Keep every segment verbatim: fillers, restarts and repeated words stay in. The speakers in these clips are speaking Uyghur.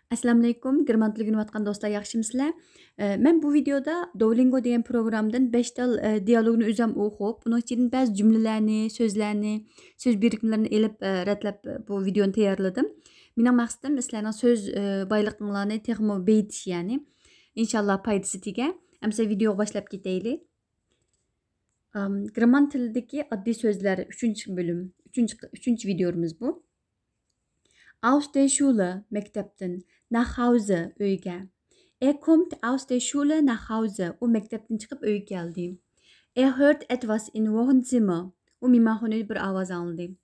ئەسسالامۇئەلەيكۇم، گېرمان تىلىگە ئۆگىنىۋاتقان دوستلار، ياخشىمىسىلەر؟ ئە، مەن بۇ ۋىدېيودا Duolingo دېگەن پروگرامدىن بەش تال، ئە، دىيالوگنى ئۆزۈم ئوقۇپ، ئۇنىڭ ئىچىدىن بەزى جۈملىلەرنى، سۆزلەرنى، سۆز بىرىكمىلىرىنى ئېلىپ، ئە، رەتلەپ، بۇ ۋىدېيونى تەييارلىدىم. مېنىڭ مەقسىتىم سىلەرنىڭ سۆز، ئە، بايلىقىڭلارنى تېخىمۇ بېيىتىش، يەنى. ئىنشاللا پايدىسى تېگەر. ئەمسە ۋىدېيوغا باشلاپ كېتەيلى. ئام، گېرمان تىلىدىكى ئاددىي سۆزلەر، ئۈچىنچى بۆلۈم، ئۈچىنچى، ئۈچىنچى ۋىدېيومىز بۇ. Aus der Schule، مەكتەپتىن، nach Hause، ئۆيگە. Er kommt aus der Schule nach Hause، ئۇ مەكتەپتىن چىقىپ ئۆيگە كەلدى. Er hört etwas im Wohnzimmer، ئۇ مېھمانخانىدا بىر ئاۋاز ئاڭلىدى.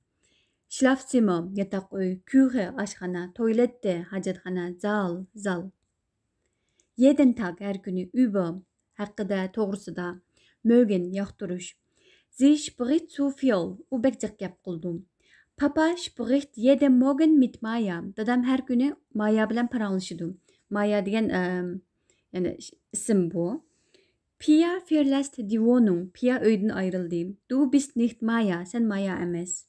Schlafzimmer، ياتاق ئۆي، Küche، ئاشخانا، Toilette، ھاجەتخانا، Saal، زال. Jeden Tag، ھەر كۈنى، über، ھەققىدە، توغرىسىدا. Mögen، ياقتۇرۇش. Sie spricht zu viel، ئۇ بەك جىق گەپ قىلىدۇ. Papa spricht jeden Morgen mit Maya، دادام ھەر كۈنى مايا بىلەن پاراڭلىشىدۇ. مايا دېگەن، ئەم، يەنى ئىسىم بۇ. Pia verlässt die Wohnung، پىيا ئۆيدىن ئايرىلدى. Du bist nicht Maya، سەن مايا ئەمەس.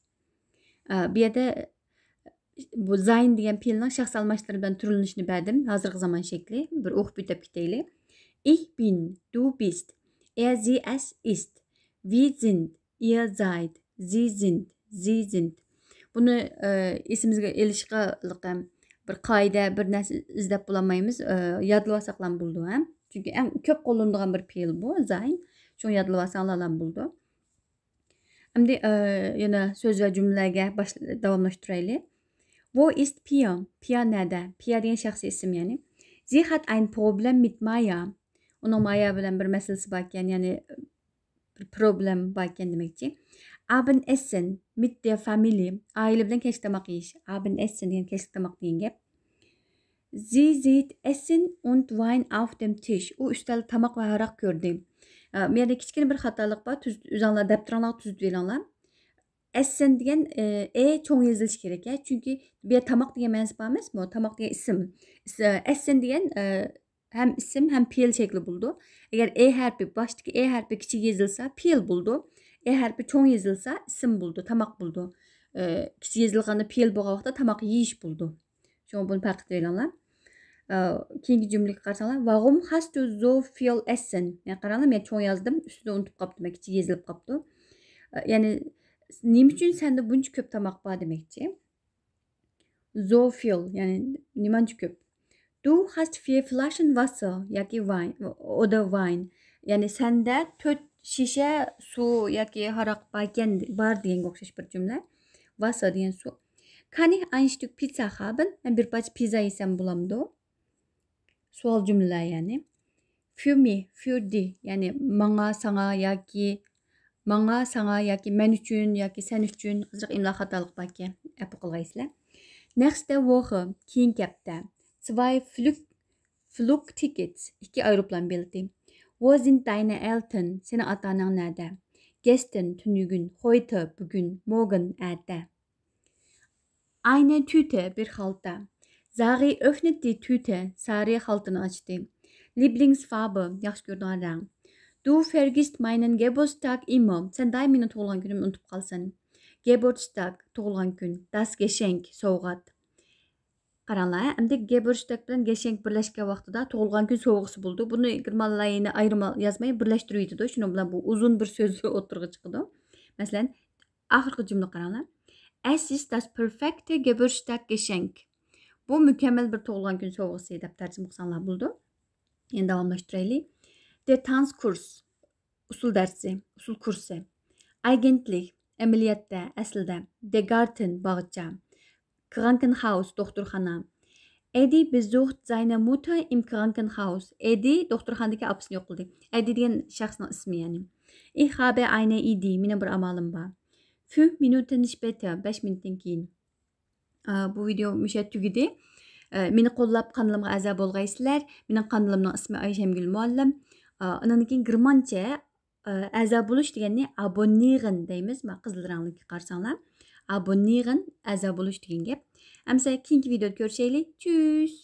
ئە، بۇ يەردە بۇ sein دېگەن پېئىلنىڭ شەخس ئالماشتۇرۇش بىلەن تۈرلىنىشىنى بەردىم. ھازىرقى زامان شەكلى. بىر ئوقۇپ ئۆتۈپ كېتەيلى. Ich bin، du bist، er، sie، es ist، wir sind، ihr seid، sie sind، sie sind. بۇنى، ئە، ئېسىمىزگە ئېلىشقا بىر قائىدە، بىر نەرسە ئىزدەپ بولالمايمىز. ئە، يادلىۋالساقلام بولىدۇ، ھە؟ چۈنكى ئەڭ كۆپ قوللىنىدىغان بىر پېئىل بۇ، sein. شۇڭا يادلىۋالساڭلارلام بولىدۇ. ئەمدى، ئە، يەنە سۆز ۋە جۈملىلەرگە باش-، داۋاملاشتۇرايلى. Wo ist Pia؟ پىيا نەدە؟ پىيا دېگەن شەخسىي ئىسىم، يەنى. Sie hat ein Problem mit Maya. ئۇنىڭ مايا بىلەن بىر مەسىلىسى باركەن، يەنى بىر پروبلېم باركەن دېمەكچى. Abendessen mit der Familie، ئائىلە بىلەن كەچلىك تاماق يېيىش. Abendessen دېگەن كەچلىك تاماق دېگەن گەپ. Sie sieht Essen und Wein auf dem Tisch. ئۇ ئۈستەلدە تاماق ۋە ھاراق كۆردى. ئە، بۇ يەردە كىچىككىنە بىر خاتالىق بار. تۈز-، ئۆزۈڭلار دەپتىرىڭلارغا تۈزىتىۋېلىڭلار. Essen دېگەن، ئە، ئې چوڭ يېزىلىشى كېرەك، ھە؟ چۈنكى بۇ يەردە تاماق دېگەن مەنىسى بار ئەمەسمۇ؟ تاماق دېگەن ئىسىم. ئىس-، ئە، Essen دېگەن، ئە، ھەم ئىسىم، ھەم پېئىل شەكلى بولىدۇ. ئەگەر ئې ھەرپى، باشتىكى ئې ھەرپى كىچىك يېزىلسا، پېئىل بولىدۇ. ئې ھەرپى چوڭ يېزىلسا، ئىسىم بولىدۇ، تاماق بولىدۇ. ئە، كىچىك يېزىلغاندا پېئىل بولغان ۋاقىتتا تاماق يېيىش بولىدۇ. شۇڭا بۇنى پەرق قىلىۋېلىڭلار. ئە، كېيىنكى جۈملىگە قارىساڭلار، Warum hast du so viel Essen؟ يەنى قاراڭلار، مەن چوڭ يازدىم، ئۈستىدە ئۇنتۇپ قاپتۇ، مەن كىچىك يېزىلىپ قاپتۇ. ئە، يەنى، نېمە ئۈچۈن سەندە بۇنچە كۆپ تاماق بار دېمەكچى. So viel، يەنى نېمانچە كۆپ. Du hast vier Flaschen Wasser ياكى Wein، oder Wein. يەنى سەندە تۆت شىشە سۇ ياكى ھاراق باركەن، بار دېگەنگە ئوخشاش بىر جۈملە. Wasser دېگەن سۇ. Kann ich ein Stück Pizza haben؟ مەن بىر پارچە پىززا يېسەم بولامدۇ؟ سوئال جۈملىلەر، يەنى. Für mich، für dich، يەنى ماڭا، ساڭا ياكى ماڭا، ساڭا ياكى مەن ئۈچۈن ياكى سەن ئۈچۈن. ئازراق ئىملا خاتالىقى باركەن، ئەپۇ قىلغايسىلەر. Nächste Woche، كېيىنكى ھەپتە. Zwei Flug-، Flugtickets، ئىككى ئايروپىلان بېلىتى. Wo sind deine Eltern؟ سېنىڭ ئاتا-ئاناڭ نەدە؟ Gestern، تۈنۈگۈن. Heute، بۈگۈن. Morgen، ئەتە. Eine Tüte، بىر خالتا. Sari öffnet die Tüte، سارى خالتىنى ئاچتى. Lieblingsfarbe، ياخشى كۆرىدىغان رەڭ. Du vergisst meinen Geburtstag immer، سەن دائىم مېنىڭ تۇغۇلغان كۈنۈمنى ئۇنتۇپ قالىسەن. Geburtstag، تۇغۇلغان كۈن. Das Geschenk، سوۋغات. قاراڭلار، ئەمدى Geburtstag بىلەن Geschenk بىرلەشكەن ۋاقتىدا تۇغۇلغان كۈن سوۋغىسى بولىدۇ. بۇنى گېرمانلار يەنە ئايرىم يازماي بىرلەشتۈرۈۋېتىدۇ. شۇنىڭ بىلەن بۇ ئۇزۇن بىر سۆز ئوتتۇرىغا چىقىدۇ. مەسىلەن، ئاخىرقى جۈملە قاراڭلار. Es ist das perfekte Geburtstagsgeschenk. بۇ مۇكەممەل بىر تۇغۇلغان كۈن سوۋغىسى دەپ تەرجىمە قىلساڭلار بولىدۇ. يەنە داۋاملاشتۇرايلى. Der Tanzkurs، ئۇسسۇل دەرسى، ئۇسسۇل كۇرسى. Eigentlich، ئەمەلىيەتتە، ئەسلىدە. Der Garten، باغچە. Krankenhaus، دوختۇرخانا. Edi besucht seine Mutter im Krankenhaus. ئېدى دوختۇرخانىدىكى ئاپىسىنى يوقلىدى. ئېدى دېگەن شەخسنىڭ ئىسمى، يەنى. Ich habe eine Idee، مېنىڭ بىر ئامالىم بار. Fünf Minuten später، بەش مىنۇتتىن كېيىن. ئا، بۇ ۋىدېو مۇشۇ يەردە تۈگىدى. ئە، مېنى قوللاپ قانىلىمغا ئەزا بولغايسىلەر. مېنىڭ قانىلىمنىڭ ئىسمى ئايشەمگۈل مۇئەللىم. ئا، ئانىڭدىن كېيىن گېرمانچە، ئە، ئەزا بولۇش دېگەننى abonnieren دەيمىز. مانا قىزىل رەڭلىككە قارىساڭلار. Abonnieren، ئەزا بولۇش دېگەن گەپ. ئەمسە كېيىنكى ۋىدېودا كۆرۈشەيلى. Tschüss!